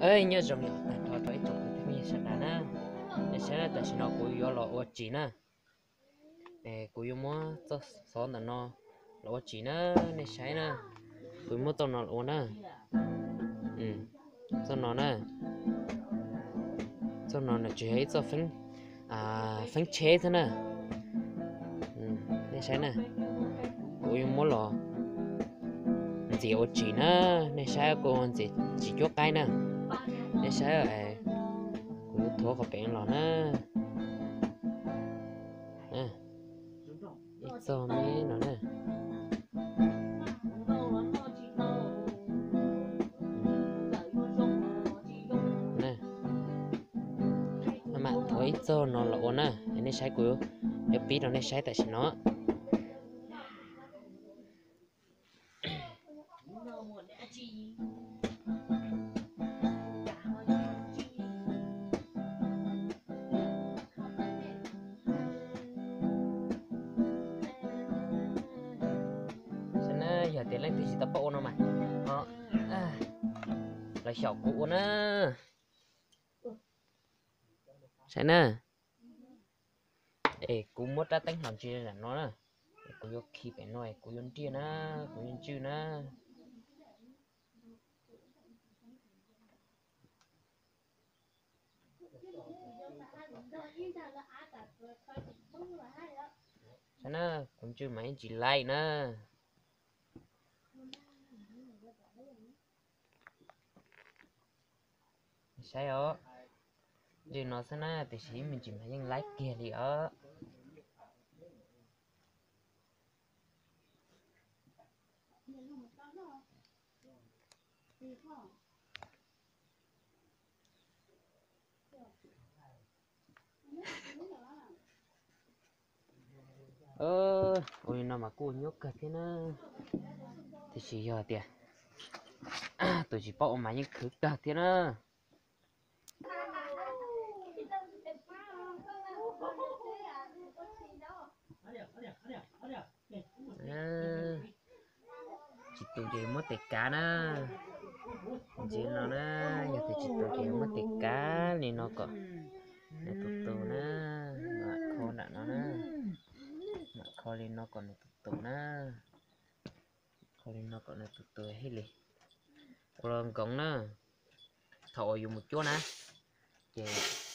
Nyob zoo yom, tag nrho rau ib tsoom kwv tij phooj ywg sawv daws na. Nej saib na, tam sim no kuv yuav los ua tsis na. Kuv yuav muab txoj xov ntawm no los ua tsis na, nej saib na. Kuv muab txoj no los ua na. Txoj no na, txoj no nws tsis yog ib txoj feeb, feeb tsheb xwb na. Nej saib na, kuv yuav muab los ntxias ua tsis na. Nej saib, kuv ntxias tsis cuab qaib na. Nej saib, kuv yuav thuav qhov pem los na. Ib txoj me no na. Mam thuav ib txoj no los ua na. Nej saib, kuv yuav pib rau nej saib tam sim no. Saib na, yog tias leej twg tsis tau paub ua no mas ho los xyaum kuv ua na. Saib na, es kuv muab rab teeb hlau ntsia ntawm no na, es kuv yuav khi pem no es kuv yuav nriaj na, kuv yuav ntswj na. Saib na, kuv ntswj mas yeej tsis laib na. Saib os, ntswj no xwb na, tiam sis ib me ntsis mas yeej laib kiag li os. Ua li no mas kuj nyuaj kawg thiab na, tiam sis yog tias tus tsis paub ua mas yeej khwv kawg thiab na. Tsis tus ces muab tes kav na. Ntsia no na, yog tias tsis tus ces muab tes kav li no kom nws tus tus na, mam kho nram no na, mam kho li no kom nws tus tus na, kho li no kom nws tus tus thiaj li ua los nkoos na. Thaum uas yus mus cuab na, ces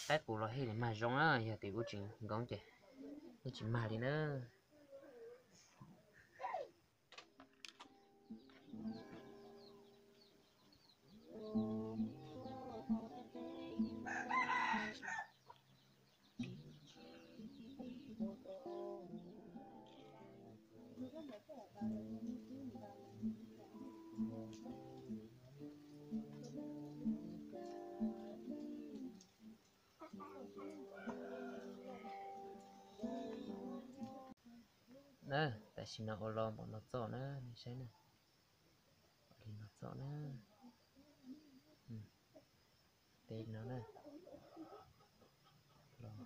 qaib qus los thiaj li mag zoo na, yog tias ua tsis nkoos ces yeej tsis mag li na. Na, tam sim no ua los npaum no txoj na, nej saib na. Ua li no txoj na. Teb no na. Los.